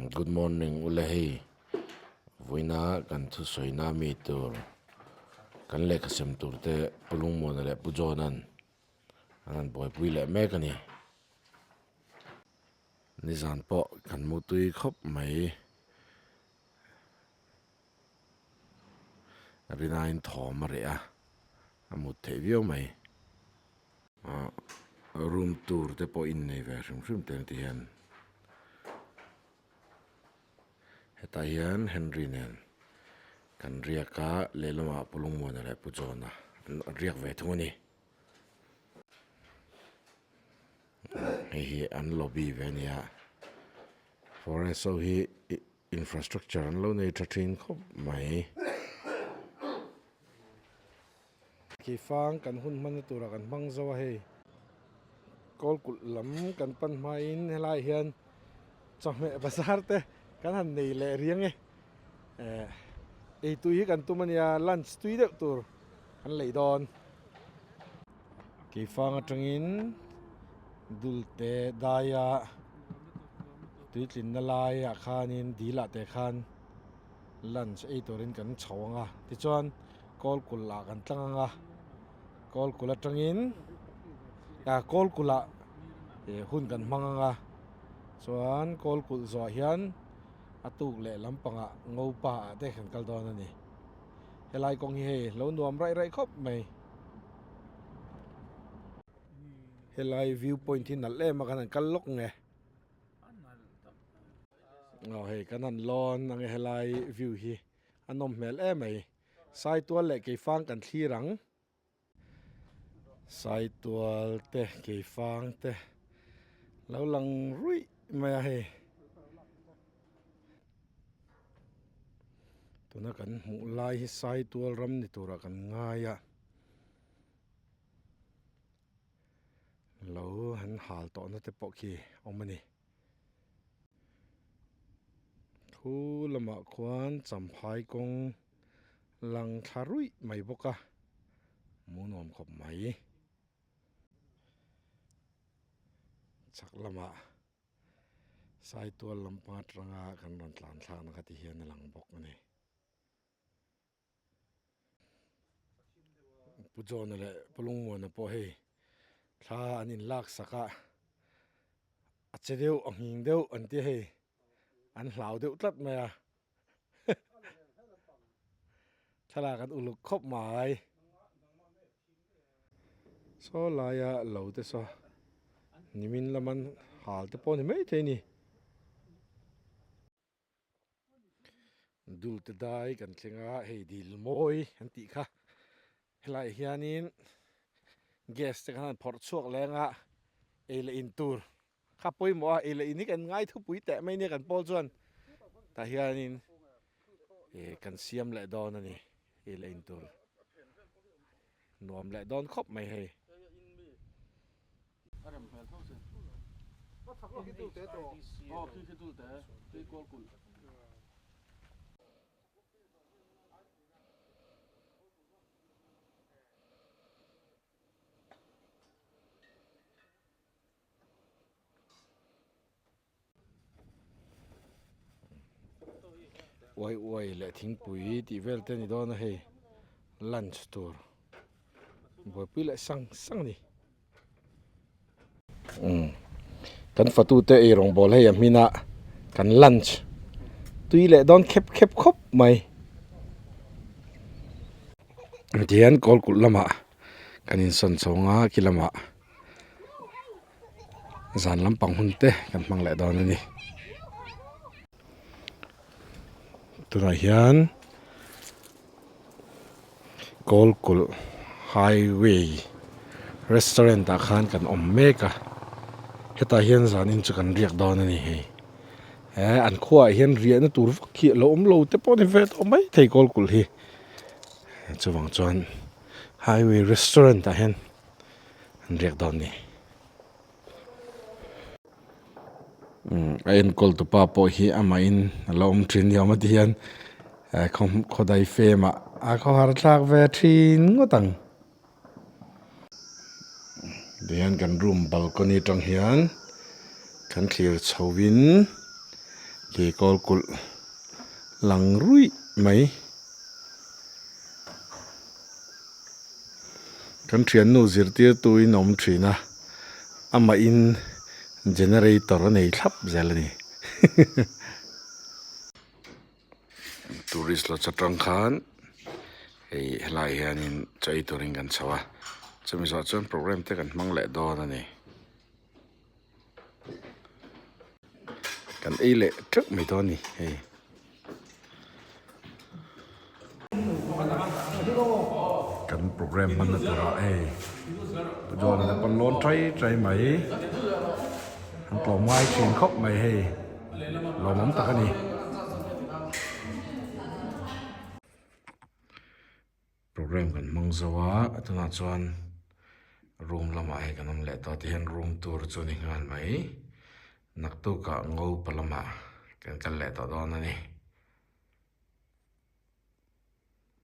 Good morning ule hei vawiina kan thusawina mi tur kan lehkha sem tur te Pu Lungmuana leh Pu John-a'n an han buaipui leh mek a ni. Nizan pawh kan mutui khawp mai. Rinain thawm a reh a, a mut theih viau mai. Room tour te pawh innei ve hrim hrim te ti hian hetah hian Henry nen kan riak a, lehlamah Pu Lungmuana leh Pu John-a an riak ve thung a ni. Hei hi an lobby ve a nia, forest ho hi. Infrastructure an lo nei tha thin khawp mai. Keifang kan hun hmanna turah kan hmang zo a hei. Kawl kulh lam kan pan hmain helaiah hian chawhmeh bazar te kan han nei leh riang e. Eh eitui hi kan tum a nia lunch tui deuh tur kan lei dawn. Keifang atangin Dulte daia tuitlinna laiah khanin dilah te khan lunch ei turin kan chho ang a, tichuan Kawlkulh ah kan tlang ang a, Kawlkulh atangin ah Kawlkulh ah ih hun kan hmang ang a, chuan Kawlkulh zawh hian a tuk leh lampangah Ngopa ah te kan kal dawn a ni. Helai kawng hi hei lo nuam raih raih khawp mai. Helai view point hi nalh em a kan han kal lawk nge. Aw hei kan han lawn ang e helai view hi a nawm hmel em mai. Saitual leh Keifang kan thlir ang. Saitual te Keifang te lo lang ruih mai a hei. Tuna kan hmuh lai hi Saitual ram ni turah kan ngai a. Lo han hal tawhna te pawh khi awm a ni. Thu lamah khuan champhai kawng lang thla ruih mai bawk a, mu nuam khawp mai. Chhak lamah Saitual lampang atanga kan rawn tlan thlakna kha ti hian a lang bawk a ni. Pu John-a leh Pu Lungmuana pawh hei thla an in lak sak a, a che deuh a nghing deuh an tia hei an hlau deuh tlat mai a thlalak an uluk khawp mai. Saw laia lo te saw nimin laman hal te pawh a ni maithei a ni. Dulte dai kan thleng a hei dil mawi an tih kha helaiah hianin gas te khan an phawrh chhuak leng a ei leh in tur kha pawimawh a ei leh in hi kan ngai thupui teh mai nia kan pawl chuan tah hianin ih kan siam leh dawn a ni ei leh in tur nuam leh dawn khawp mai hei. Uai uai leh thingpui tih vel te a ni dawn a hei lunch tur buaipui leh sang sang a ni. Umm kan fatu te ei rawngbawl hei a hmin a kan lunch tui leh dawn khep khep khawp mai tihian kawl kulh lamah kan insawn chho ang a khi lamah. Zan lampang hun te kan hmang leh dawn a ni. Tunah hian Kawlkulh Highway restaurant ah khan kan awm mek a, hetah hian zanin chu kan riak dawn a ni hei. He an khuaah hian riahna tur vak hi a lo awm lo te pawh a ni ve tawh mai thei Kawlkulh hi. Chuvang chuan Highway restaurant ah hian. an riak dawn ni. Umm a enkawl tu pa pawh hi amahin a lo awm thin ni awm a ti hian eh khawdai fem ah a khawhar thlak ve thin ngawt ang. Tihian kan room balcony atang hian kan thlir chho in. Khi kawl kulh lang ruih mai. Kan thiannu zirtirtu in a awm thin a, amah in generator a nei thlap zel a ni. Tourist lodge atang khan hei helai hianin chaw ei turin kan chho a, chumi zawh chuan programme te kan hmang leh dawn a ni. Kan ei leh teuh mai dawn a ni hei. Kan programme hmanna turah hei Pu John a pawn lawn tai tai mai an tlawm ngai thin khawp mai hei lawmawm tak a ni. Programme kan hmang zo a tunah chuan room lamah hei kan awm leh tawh tihian room tour chu a ni nghal mai naktuk ah ngo pa lamah kan kal leh tawh dawn a ni.